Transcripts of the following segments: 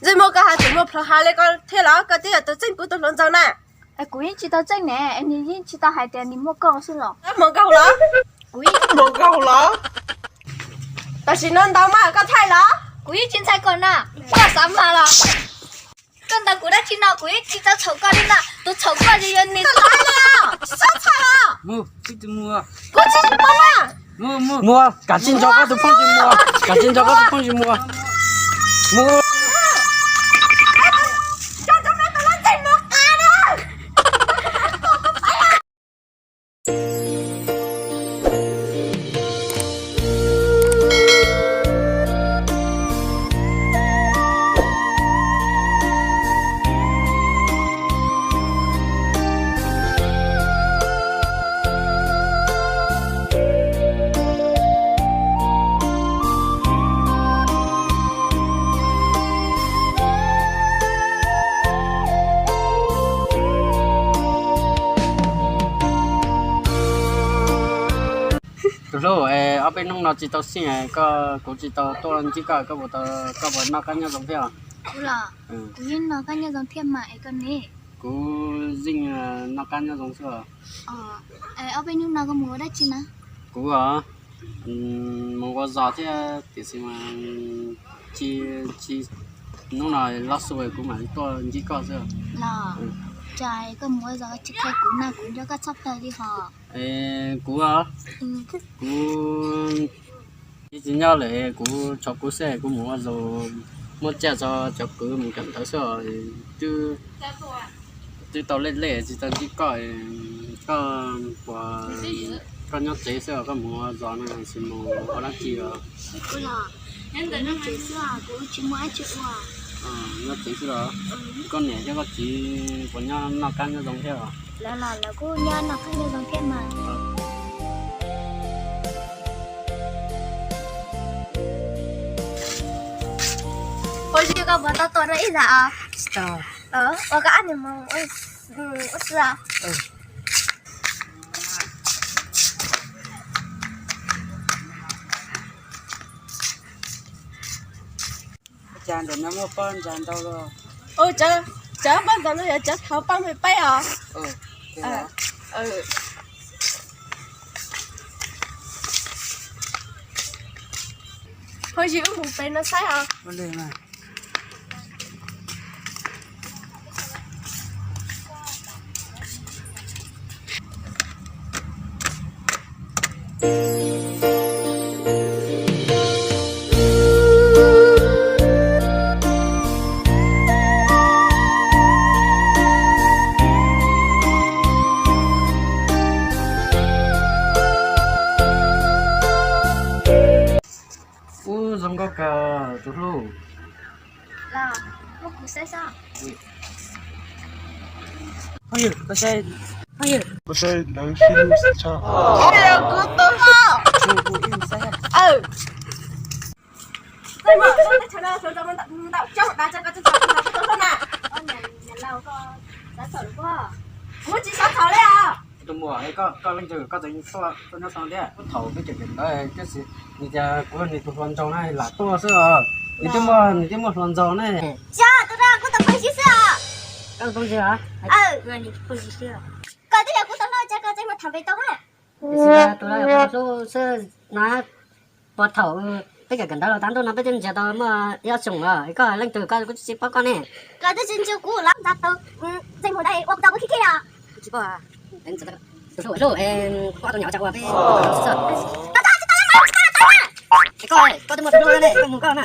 Txij muaj koj hais tias muaj plhov hav li koj thiab los koj twb yog tus txeeb kuv tus hluas nraug na. Kuv yeej tsis tau txeeb ne, nws yeej tsis tau hais tias nws muaj koj xwb los. Hmoov nkauj los? Kuv yeej hmoov nkauj los? Tam sim no ntaus mas koj ntshai los? Kuv yeej tsis ntshai koj na, koj xav mas los. Koj ntaus kuv dab tsi no kuv yeej tsis tau txhaum koj li na, tus txhaum koj ces yog nws. Txhob txhawj os. Kuv tsis mus na. Muaj, kav tsij nco koj tus phooj ywg mus, kav tsij nco koj tus phooj ywg mus. Mus. Tus hlub, ob peb hnub no tsis tau xij, koj, kuv tsis tau tuaj ntsib koj, koj puas, koj puas noj qab nyob zoo thiab? Kuv los, kuv yeej noj qab nyob zoo thiab mas, es koj ne? Kuv yeej noj qab nyob zoo xwb. Ob peb hnub no koj mus ua dab tsi na? Kuv os, mus ua zos thiab tiam sis mas tsis, tsis, hnub no loj xu kuv mam li tuaj ntsib koj xwb. Los, cas koj mus ua zos tsis qhia kuv na, kuv nco koj tshaj plaws li hos. Kuv, kuv tsis nyob lawm, kuv tshuav kuv xwb, kuv mus ua zos muab tsiaj tso cov kwv mus kawm ntawv xwb os. Twb, twb tau lej lej tsis tau ntsib koj, koj puas, koj nyob tsev xwb os, koj mus ua zos no tsis mus ua dab tsi os? Kuv los, nyob tsev xwb, kuv tsis muaj dab tsi ua. Nyob tsev xwb los? Koj niam thiab koj txiv puas nyob noj qab nyob zoo thiab os? Lawv los lawv kuj nyob noj qab nyob zoo thiab mas. Ua si koj puas tau tua dua ib zag os? Ua koj ab niag mus ua si os. Cas ntawm no muaj pob ntsa ntau los? Cov pob ntsa no yog cov thaum pab me paib os. Ho yim wb mus pem no saib os. Ub, zoo nkauj kawg tus hlub. Los, muab kuv saib saib. Phooj ywg, koj saib. Phooj ywg, koj saib ntawd sib hlub xwb tso. Kuv tus hlub. Kuv tsis xav txhaum li os. Tus muam, koj leej twg koj tseem tuaj nyob tau thiab? Thaum peb cov kawm ntawv tiam sis nws tias kuv yog nws tus hluas nraug na lam tuaj xwb os. Nws twb muaj, nws twb muaj hluas nraug ne. Tsis yog, tus no kuv tus phooj ywg xwb os. Koj tus phooj ywg os? Koj twb yog kuv tus hluas ces koj tseem muaj tham pem tau na. Tus no yog kuv tus hlub xwb na. Puag thaum peb kawm kawm ntawv los tav ntuj no peb twb nrhiav tau muaj ib ob xyoos lawm, koj leej twg koj kuv tsis paub koj ne. Koj twb tsis ntsib kuv los nta tau, ntsej muag ntawd ua kuv tau kuv khib khib os. Tus hlub, koj tus nyuam cas ua peb koj, koj twb muaj tus hlub ne, koj mus koj na.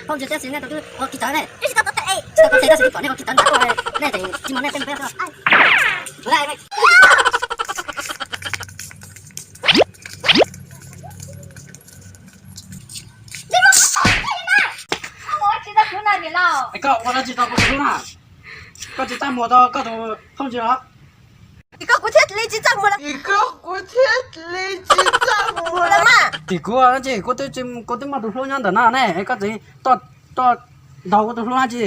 Phooj ywg thiab xwb nej tau twb ua kiv tawv ne. Tsis tau koj them tab sis twb pom nej ua kiv tawv ntawd koj ne, tsis muaj nej peb mus peb xwb. Koj ua dab tsi tau kuv tus hlub na? Koj tsis txaj muag tau koj tus phooj ywg los? Koj kuv thiaj li tsis txaj muag. Koj kuv thiaj li tsis txaj muag los mas. Tim kuv, kuv twb muaj tus hlub nyob ntawm no ne, koj tseem tuaj ntaus kuv tus hlub dab tsi?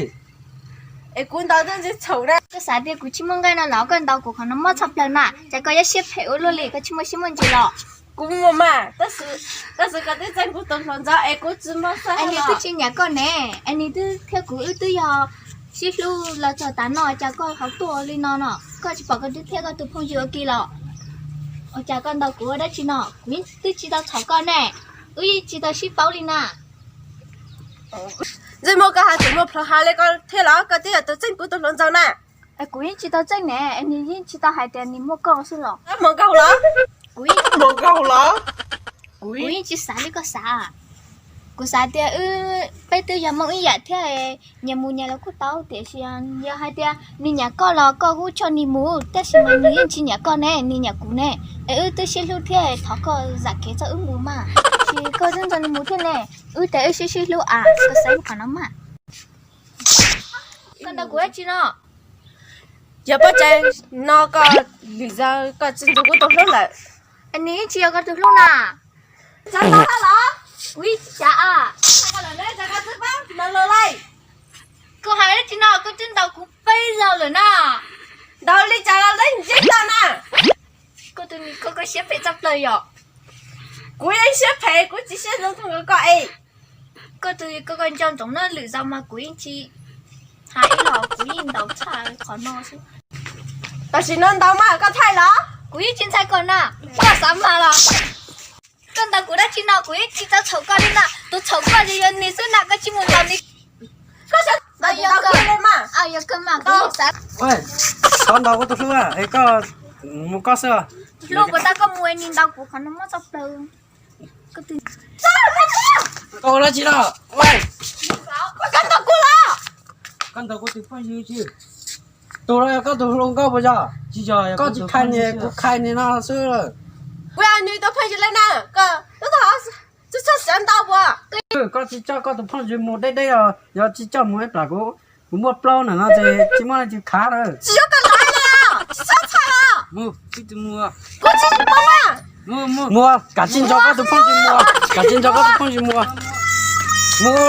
Es kuv ntaus twb tsis txhaum na. Koj xav tias kuv tsis muaj nqaij no los koj ntaus kuv qhov no mob tshaj plaws na, cas koj yuav siab phem ua luaj li, koj tsis muaj siab muaj ntsws los? Kuv muag mas, tab sis koj twb txeeb kuv tus hluas ntxawg es kuv tsis muag xwb. Es nws twb tsis nyiam koj ne, es nws twb thiab kuv wb twb yog sib hlub los txog tav no, cas koj ho tuaj li no no? Koj tsis pom koj twb thiab koj tus phooj ywg ua ke los? Ua cas koj ntaus kuv ua dab tsi no? Kuv twb tsis tau txhom koj ne, wb yeej tsis tau sib paub li na. Ntxwg Muas, koj hais tias muaj plhov hav li koj thiab los? Koj twb yog tus txeeb kuv tus hluas ntxawg na. Kuv yeej tsis tau txeeb ne, nws yeej tsis tau hais tias nws muaj koj xwb los? Hmoov nkauj los? Kuv yeej hmoov nkauj los? Kuv yeej tsis xav li koj xav. Kuv xav tias wb, peb twb yog Hmoob ib yam thiab, nyias mus nyias los kuj tau, tiam sis yog hais tias nws nyiam koj los koj kuj tso nws mus, tab sis mas nws yeej tsis nyiam koj ne, nws nyiam kuv ne. Es wb twb sib hlub thiab, thov koj zam kev txog wb mus mas. Tab sis koj twb nrog nws mus thiab ne, wb tias wb sib sib hlub as, koj xav mus qhov no mas. Koj ntaus kuv dab tsi no? Yog pob tsaig no koj lwm zaus koj tsis nrog kuv tus hlub lawm, nws yeej tsis yog koj tus hlub na. Tsav tau los? Kuv yeej tsis tsav. Koj hais dab tsi no, koj twb ntaus kuv peb zaus lawm na. Ntaus li cas los leej ntsib tau na. Koj tus, koj, koj siab phem tshaj plaws yom. Kuv yeej siab phem, kuv tsis siab zoo thooj koj es. Koj tus, koj, koj nco ntsoov na, lwm zaus mas kuv yeej tsis hais ib los, kuv yeej ntaus tshaj qhov no xwb. Tam sim no ntaus mas koj thaij los? Kuv yeej tsis ntshai koj na, koj xav mas los. Koj ntaus kuv dab tsi no, kuv yeej tsis tau txhaum koj li na, tus txhaum koj ces yog nws xwb na, koj tsis mus ntaus nws. Koj xav ntaus kuv li mas. Yog kawg mas, kuv yeej xav. Txhob ntaus kuv tus hlub, es koj mus koj xwb. Hlub puas tau koj mus, nws ntaus kuv qhov no mob tshaj plaws. Koj ua dab tsi no? Koj ntaus kuv los? Koj ntaus kuv tus phooj ywg tsis? Tus no yog koj tus hluas nkauj puas yog? Tsis yog, koj tsis khai ni, kuv khai ni no xwb. Kuv yog nws tus phooj ywg li na, koj txhob siab ntau puas? Koj tsis coj koj tus phooj ywg mus deb deb os, yog tsis coj mus ib plam kuv, kuv muaj plaub na no ces tsis muaj leej twg khav lawm. Tsis yuav koj los li os, tsis txhob txhais os. Mus, kuv tsis mus na. Mus, kav tsij nrog koj tus phooj ywg mus, kav tsij nrog koj tus phooj ywg mus. Mus.